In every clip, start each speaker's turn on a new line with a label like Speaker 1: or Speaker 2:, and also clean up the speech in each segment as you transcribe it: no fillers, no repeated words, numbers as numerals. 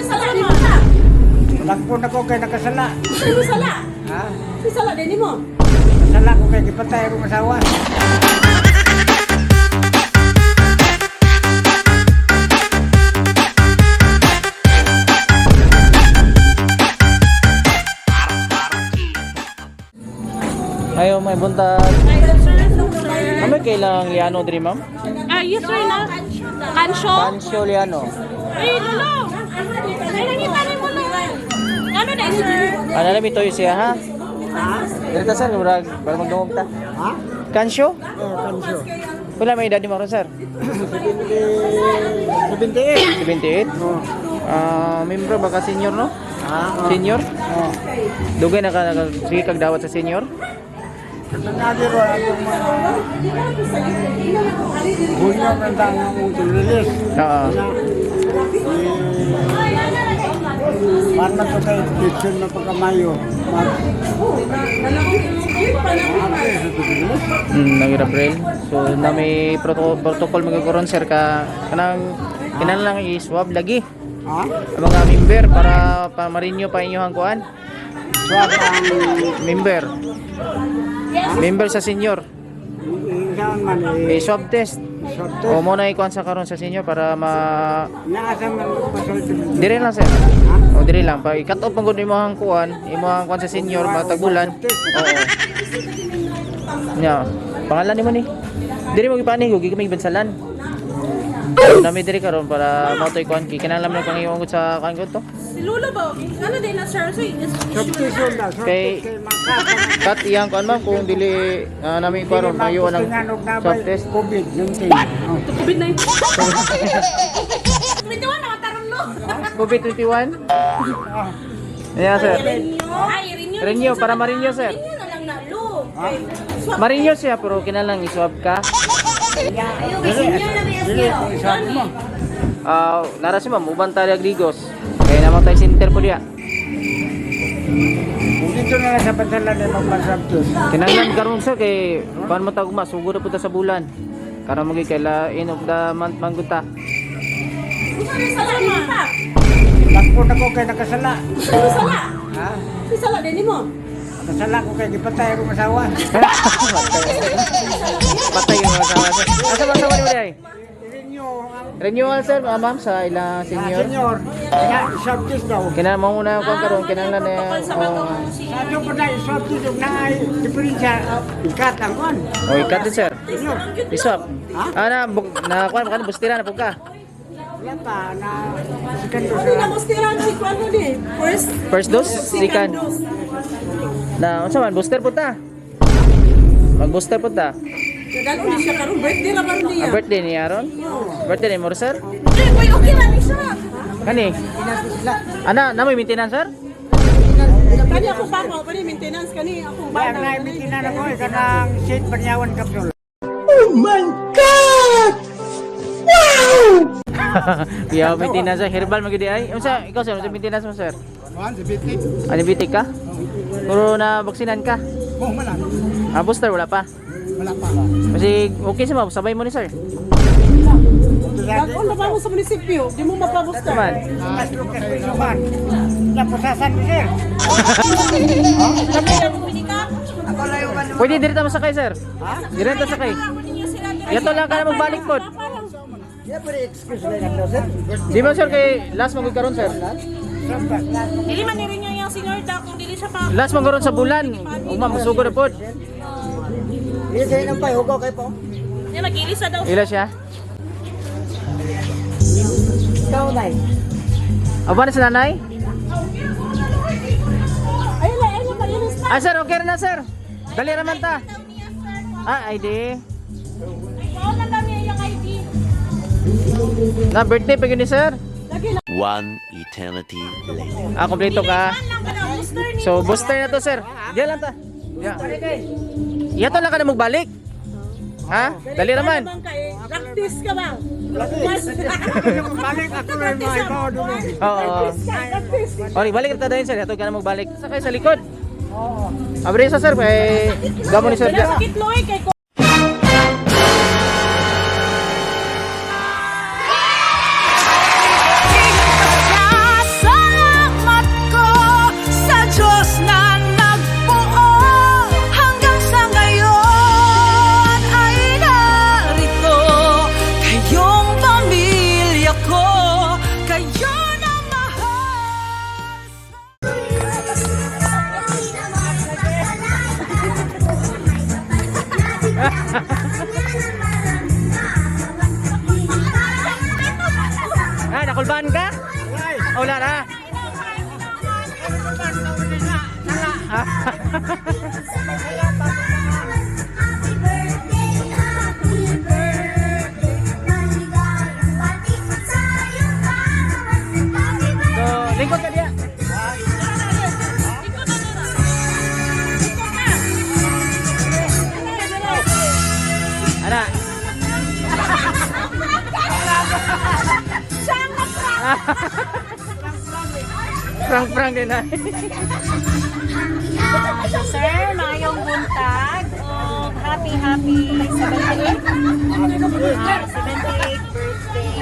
Speaker 1: Sala ni mo ta.
Speaker 2: Takpon ako kay nakasala.
Speaker 1: Sino sala?
Speaker 2: Ha?
Speaker 1: Si sala din mo.
Speaker 2: Nakasala ko kay gipatay akong asawa.
Speaker 3: Ayo, may buntag. Ano kailang Liano diri, ma'am?
Speaker 4: Ah, yes sir na. Kansyo?
Speaker 3: Pancio Liano.
Speaker 4: Ay, lolo. Ay, nangita ni mo na. Ano na, sir?
Speaker 3: Ano na mitoy siya ha? Diri ta sir, murag para magdungog ta.
Speaker 2: Ha?
Speaker 3: Kansyo?
Speaker 2: Oh, kansyo.
Speaker 3: Wala may edad ni mo ron, sir.
Speaker 2: 78.
Speaker 3: 78.
Speaker 2: Oh.
Speaker 3: Ah, membro baka senior no?
Speaker 2: Ha?
Speaker 3: Senior?
Speaker 2: Oh.
Speaker 3: Dugay na ka sige kag dawat sa senior.
Speaker 2: Katungagi ro atong mga Hunyo man ta nga akong tululis.
Speaker 3: Oo.
Speaker 2: Na, eh, Paano to kay kitchen na pagkamayo? Mag Ate sa tululis.
Speaker 3: Nang April. So na may protocol magkaroon sir ka kanang kinahanglan lang i-swab lagi
Speaker 2: Ha?
Speaker 3: ang mga member para pa marinyo pa inyo ang kuan.
Speaker 2: Swab ang
Speaker 3: Member. Member sa senior.
Speaker 2: Saan man eh.
Speaker 3: I-swab test.
Speaker 2: Swab test.
Speaker 3: O mo na ikuan sa karon sa senior para ma
Speaker 2: Naasa man pasulti.
Speaker 3: dire lang sir. O dire lang pa i-cut off man gud imo ang kuan, imo ang kuan sa senior matag bulan. Oo. Nya, pangalan nimo ni. Dire mo gipani ko gigimay bansalan. So, nami dire karon para mo toy kuan kay kinahanglan man kang iwang sa kuan ko to.
Speaker 4: Si Lolo ba? Ano din na, sir? So, is
Speaker 2: Swab test yun na. Swab
Speaker 3: Kay-
Speaker 2: test kay makaka.
Speaker 3: Cut iyang kuan ma'am kung dili nami kuan ron mayo ang swab test.
Speaker 2: COVID-19. Oh.
Speaker 4: COVID-19. Medyo na matarong no.
Speaker 3: COVID-21? Yeah, sir.
Speaker 4: Ay, renew.
Speaker 3: Renew, para ma-renew, sir.
Speaker 4: Renew na lang na, lo.
Speaker 3: Marinyo siya pero kinahanglan i-swab ka.
Speaker 2: Dili, swab mo.
Speaker 3: Ah, nara si ma'am, uban tayo Grigos. Kaya naman tayo center po diya.
Speaker 2: Kung dito na lang sa pansalan ay magpa-swab test.
Speaker 3: Kinahanglan karon sir kay kuan mo tagma sugod na punta sa bulan. Karon mo kay la end of the month man gud ta.
Speaker 1: Sala ni mo ta.
Speaker 2: Takpon ako kay nakasala.
Speaker 1: Sino sala?
Speaker 2: Ha?
Speaker 1: Si sala din mo.
Speaker 2: Nakasala ko kay gipatay akong asawa.
Speaker 3: Patay yung asawa sir. Asa ba asawa ni mo diay?
Speaker 2: Renew ang
Speaker 3: Renewal sir, mga ma'am sa ilang senior.
Speaker 2: senior. Ya, swab test daw.
Speaker 3: Kinahanglan mo muna kuan karon kinahanglan na
Speaker 4: Protocol sa
Speaker 3: oh.
Speaker 4: batong si
Speaker 2: Sa ato po na swab test ug naay diferensya ikat ang kuan.
Speaker 3: Oh, ikat din sir.
Speaker 2: Senior.
Speaker 3: I-swab. Ah, na na kuan kan bustira na pud ka.
Speaker 2: Wala pa na second dose
Speaker 1: Ano
Speaker 2: na.
Speaker 1: na mustiran si kuan mo ni? First,
Speaker 3: First dose, second.
Speaker 1: dose.
Speaker 3: Na unsa man booster pud ta? Mag-booster pud ta.
Speaker 1: Nagano ni siya karon birthday ra man niya.
Speaker 3: Ang birthday ni Aaron? Birthday ni mo sir?
Speaker 4: Eh, boy, okay lang ni siya.
Speaker 3: Kani? Ana, na may maintenance sir?
Speaker 1: Kani akong bata kani maintenance kani akong
Speaker 2: Kaya
Speaker 1: bata.
Speaker 2: na imitinan ako eh, kanang St. Banyawan Capsule.
Speaker 3: Yeah, maintenance sir. Herbal magyud ay. Unsa ikaw sir, unsa maintenance mo sir? Ano bitik ka? Puro na baksinan ka?
Speaker 2: Oh, wala.
Speaker 3: Ah, booster wala pa.
Speaker 2: Wala pa.
Speaker 3: Kasi okay sa ma'am, sabay mo ni sir.
Speaker 1: Gagawin na ba mo sa munisipyo? Di mo mapabuster.
Speaker 3: Man.
Speaker 2: Mas lukas pisukan. Napusasan ni sir.
Speaker 3: Pwede diri ta masakay sir. Diri ta sakay. Yato lang ka na magbalik pod. Di ba sir kay last magud karon sir?
Speaker 4: Dili man ni-renew yung senior da kung dili siya pa.
Speaker 3: Last man karon sa bulan. Ugma musugod na pod.
Speaker 4: Niya nag-ilisa daw.
Speaker 3: Ila siya?
Speaker 1: Ikaw nay.
Speaker 3: Aba na sa nanay?
Speaker 1: Ayun na, ayun na, ayun na.
Speaker 3: Ah sir, okay ra na sir. Dali ra man ta. Ah, ID.
Speaker 4: Oo lang daw niya yung ID.
Speaker 3: Na birthday pa gyud ni sir.
Speaker 1: Lagi na.
Speaker 5: One eternity later.
Speaker 3: Ah, kompleto ka.
Speaker 4: Man lang ka na booster ni.
Speaker 3: So booster na to sir. Diyan lang ta. Ya. Yato lang ka na magbalik. Ha? Dali ra man.
Speaker 1: Bang kay practice ka ba?
Speaker 2: Balik ako na yung mga ibaw doon.
Speaker 3: Oo.
Speaker 1: Practice.
Speaker 3: Ori, balik ta dayon sir. Yato ka na magbalik. Sakay sa likod. Oo. Abre sa sir kay gamo ni sir.
Speaker 4: Wala sakit loy kay
Speaker 3: Wala na.
Speaker 6: Happy birthday, happy birthday. Maligayang bati sa'yo kaarawan. Happy
Speaker 3: So, lingkod ka diya. Ana. Prang-prang din na.
Speaker 4: Sir, maayong buntag. Og happy, happy 78. 78th birthday.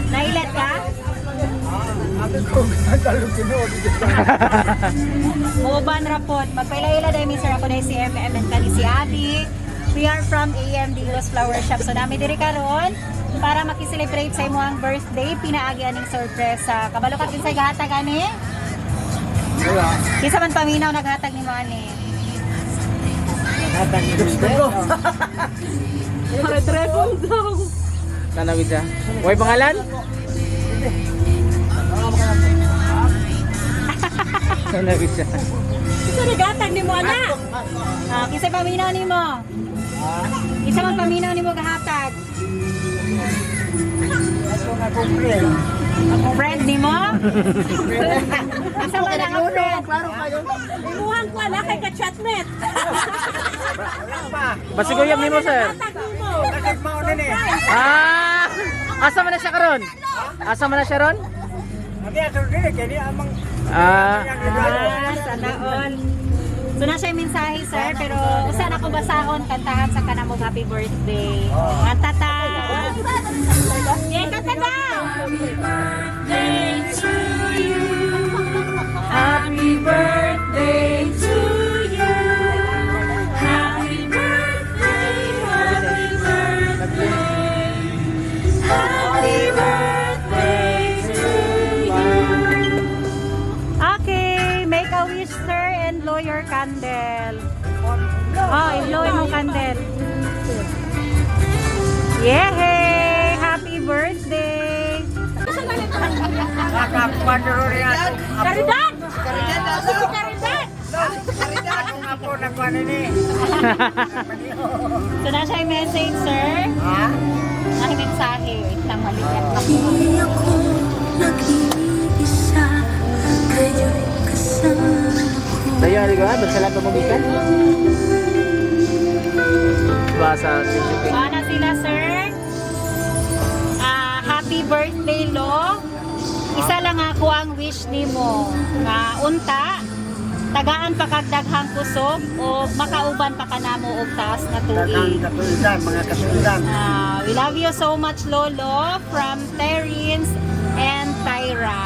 Speaker 4: Nailat ka?
Speaker 2: Abi ko, talong tinuod.
Speaker 4: Uban rapod. Magpaila-ila dahil mi sir, ako dahil si MM and kani si Abby. We are from AMD Los Flower Shop. So nami diri karon para makiselebrate sa imong birthday, pinaagi aning sorpresa. Kabalo ka kinsay gahatag ani?
Speaker 2: Wala.
Speaker 4: Kinsa man paminaw naghatag nimo ani?
Speaker 2: Gusto ko.
Speaker 3: Tanawid siya. Way pangalan? Tanawid siya.
Speaker 1: Isa nagatag ni mo anak.
Speaker 4: Ah, kinsay paminaw nimo? Kinsa man paminaw nimo gahatag?
Speaker 2: Ako na kong friend.
Speaker 4: Friend nimo? Asa man ang friend?
Speaker 2: Klaro kayo.
Speaker 1: Imuhan ko anak kay ka-chatmate.
Speaker 2: Pa.
Speaker 3: Basiguyab nimo, sir.
Speaker 1: Hatag nimo.
Speaker 2: Nagmao na ni.
Speaker 3: Ah! Asa man na siya karon? Asa man na siya ron?
Speaker 2: Abi ato dili kay ni amang
Speaker 3: Ah,
Speaker 4: Ah, sana all. So na siya yung mensahe, sir, pero usa na akong basahon, kantahan sa kanamog happy birthday. Kanta ta!
Speaker 1: Yeah, kanta daw.
Speaker 4: Happy birthday to you. Happy birthday, happy birthday. Happy birthday to you. Okay, make a wish, sir, and blow your candle. Oh, i-blow mo candle. Yay! Happy birthday!
Speaker 2: Nakapadro rin ato.
Speaker 1: Caridad. Caridad.
Speaker 2: Caridad. Akong apo nagkuan ni.
Speaker 4: So, na siya yung message, sir.
Speaker 2: Ha?
Speaker 4: Ay, mensahe. Wait lang, maliit ako.
Speaker 6: Di ako nag-iisa, kayo'y kasama ko.
Speaker 3: Dayo ari ka, bansalan pa mo gikan. Ba sa
Speaker 4: So, ano sila, sir? Ah, happy birthday, Lo. Isa lang ako ang wish nimo nga unta tagaan pa kag daghang kusog o makauban pa kanamo og taas nga
Speaker 2: Daghang
Speaker 4: tuig.
Speaker 2: katuigan, mga katuigan.
Speaker 4: Ah, we love you so much, Lolo, from Terence and Tyra.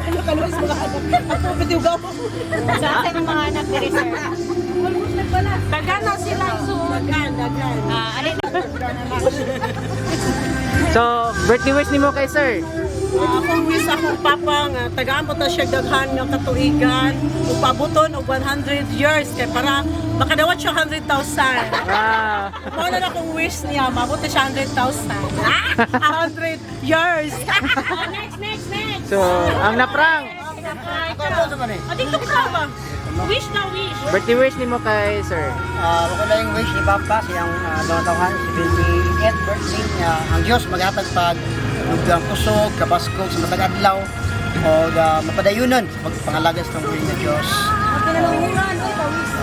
Speaker 1: Ano ka luis mga anak? Ato bitiw gaw.
Speaker 4: So, asa yung mga anak diri, sir?
Speaker 1: Dagan na sila so. Dagan, dagan.
Speaker 4: Ah, alin?
Speaker 3: So, birthday wish nimo kay sir.
Speaker 1: Ah, akong wish akong papa nga tagaan po ta siya daghan nga katuigan ug pabuton og 100 years kay para makadawat siya 100,000.
Speaker 3: Wow.
Speaker 1: Mao na akong wish niya, maabot na siya 100,000. Ah, 100 years. Next, next, next.
Speaker 3: So, ang naprang.
Speaker 1: O dito ka ba? Wish na wish.
Speaker 3: Birthday wish nimo kay sir.
Speaker 2: Ah, ako na yung wish ni Papa siyang uh, 78th birthday niya. Ang Diyos maghatag pag ang kusog, kabaskog sa matag adlaw o mapadayunon sa pagpangalaga sa buhay ng Diyos.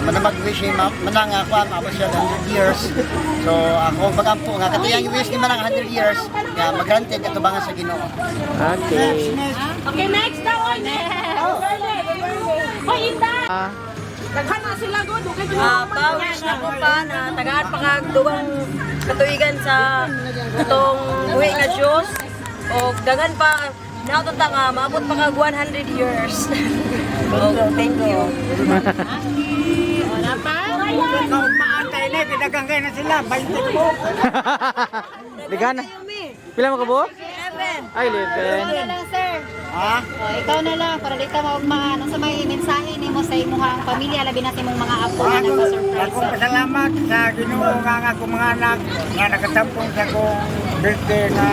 Speaker 2: Manang mag-wish ni manang ako ang maabot siya ng 100 years. So ako magampo nga katuyang wish ni manang 100 years nga magranted atubangan sa Ginoo.
Speaker 3: Okay.
Speaker 1: Okay, next daw. Oy, next. Hoy, Inda.
Speaker 3: Ah,
Speaker 1: Daghan na sila god. Okay,
Speaker 7: Ah, pa-wish na ko pa na tagaan pa kag dugang katuigan sa atong buhi nga Dios o daghan pa nato ta nga maabot pa kag 100 years. Og thank you.
Speaker 4: Wala pa?
Speaker 2: Maantay na, pinagang na sila, 20 po.
Speaker 3: Ligana. Pila mo ka buok?
Speaker 7: 11.
Speaker 3: Ay, 11.
Speaker 4: Ikaw na lang, sir.
Speaker 2: Ha?
Speaker 4: O, ikaw na lang, para di ka maugmaan. Ano sa may mensahe nimo sa imuhang pamilya, labi na sa imong mga apo na
Speaker 2: Ako,
Speaker 4: nagpa-surprise.
Speaker 2: akong pasalamat sa Ginoo nga ang akong mga anak nga nakatampong sa akong birthday nga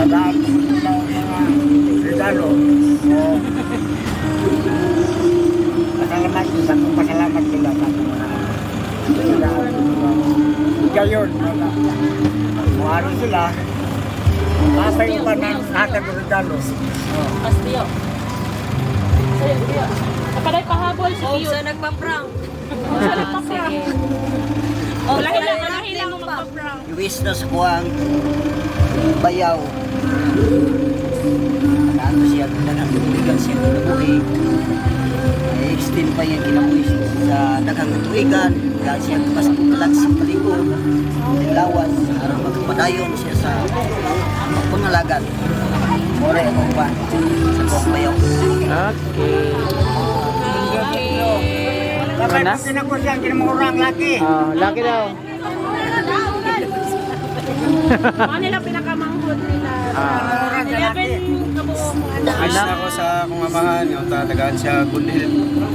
Speaker 2: Tagaan sila mga regalo. O, pasalamat sa akong pasalamat sila sa akong mga regalo. Gayon, muhari sila. Masayo pa ng hatag ng regalo.
Speaker 8: Pastillo. Kapaday pahabol si
Speaker 7: Og
Speaker 8: Pio.
Speaker 7: sa nagpa-prank.
Speaker 8: Sa nagpa-prank. Wala lang, wala lang magpa-prank.
Speaker 2: I-wish na sa kuwang bayaw. Ano siya, daghang tuwigan siya kinabuhi. I-extend pa yung kinabuhi sa daghang tuwigan. Dahil siya kalag sa paligod, lawas, aron magpadayon siya sa pagpangalagan. More ako pa sa kuwang bayaw.
Speaker 3: Okay. Ano na?
Speaker 2: Kinakuha kinamurang laki.
Speaker 3: Ah, laki daw.
Speaker 8: Mga nila pinakamanghod nila.
Speaker 3: Ah.
Speaker 8: 11 kabuok.
Speaker 9: Wish na ako sa akong amahan, yung tatagaan siya kundil,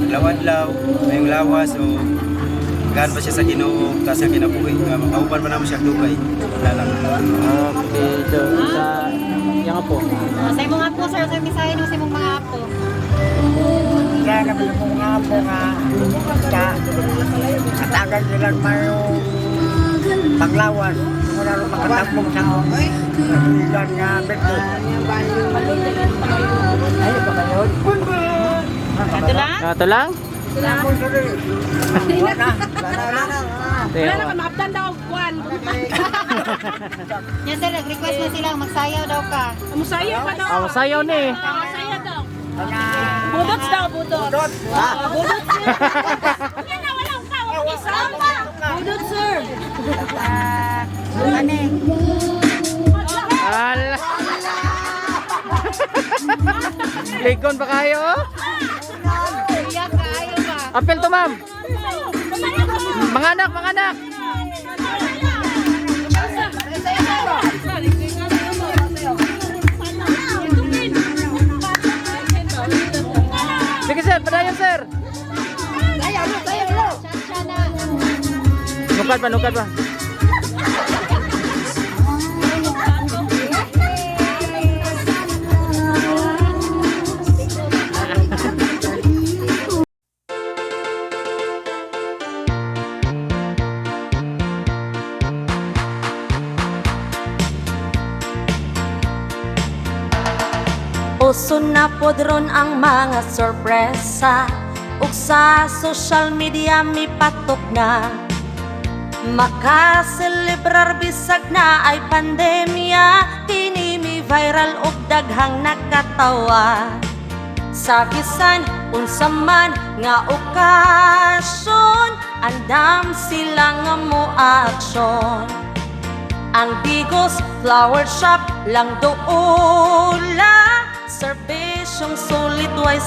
Speaker 9: adlaw-adlaw, ngayong lawas, o tagaan pa siya sa Ginoo, taas siya kinabuhi, nga makauban pa naman siya dugay. Wala lang.
Speaker 3: Okay, so sa yang po.
Speaker 4: Sa imong apo, sir, sa mensahe nimo sa imong mga apo.
Speaker 2: Kaya naman po nga po nga sa katagan silang mayo panglawas wala rin makatapong sa katuligan nga birthday. Ay, pa kayo?
Speaker 4: Kato lang?
Speaker 3: Ito lang?
Speaker 2: Wala na. Wala na.
Speaker 8: Wala na ka maabdan daw og kwan.
Speaker 4: Yan sir, nag-request na sila magsayaw daw ka.
Speaker 8: Musayo pa daw.
Speaker 3: Ah, masayaw ni.
Speaker 8: Musayo daw. Budots daw, budots. Ah, budots. Wala na, wala ka. Wala isa. Budots, sir.
Speaker 3: Ala. Ligon pa kayo? Oh?
Speaker 4: Iyak ka, ayaw ba?
Speaker 3: Apel to, ma'am. Mga anak, mga anak. Sige sir, padayon sir. Nukad pa, nukad pa.
Speaker 6: Uso na pod ron ang mga sorpresa ug sa social media mipatok na. Makaselebrar bisag na ay pandemya, kini mi viral ug daghang nakatawa. Sa bisan unsa man nga okasyon, andam sila nga mo aksyon. Ang Digos Flower Shop lang doula. Serbisyong sulit way